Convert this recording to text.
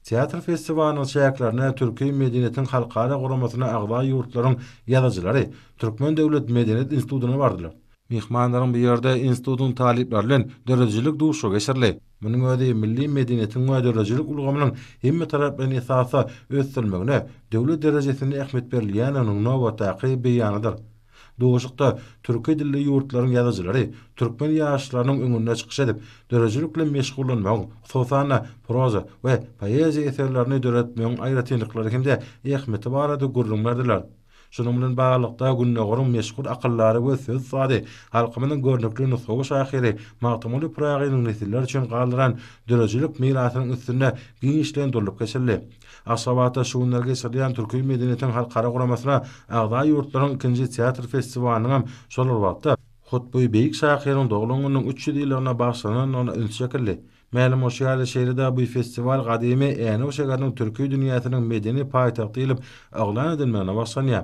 Teatr festiwalynyň çäklerinde Türki medeniýetiň halkara guramasyna agza ýurtlaryň ýazyjylary Türkmen döwlet medeniýet institutyna bardylar. Myhmanlaryň bu ýerde institutyň talyplary bilen döredijilik duşuşygy geçirildi. Munuň özi milli medeniýetiň we döredijilik ulgamynyň hemmetaraplaýyn esasda ösdürilmegine döwlet derejesinde ähmiýet berilýändiginiň nobatdaky beýanydyr. Duşuşykda türki dilli ýurtlaryň ýazyjylary türkmen ýaşlarynyň öňünde çykyş edip, döredijilik bilen meşgullanmagyň, hususan-da, proza we poeziýa eserlerini döretmegiň aýratynlyklary hem-de ähmiýeti barada gürrüň berdiler. Şunuň bilen baglylykda, Gündogaryň meşhur akyldary we söz ussady, halkymyzyň görnükli nusgawy şahyry Magtymguly Pyragynyň nesiller üçin galdyran döredijilik mirasynyň üstünde giňişleýin durlup geçildi. Aşgabatda şu günler geçirilýän Türki medeniýetiň halkara guramasyna agza ýurtlaryň ikinji teatr festiwalynyň hem şol bir wagtda, hut bu beýik şahyryň doglan gününiň 300 ýyllygyna bagyşlanandygyna üns çekildi. Mälim bolşy ýaly, şeýle-de bu festiwal gadymy Änew şäheriniň türki dünýäsiniň medeni paýtagty diýlip yglan edilmegine bagyşlanýar.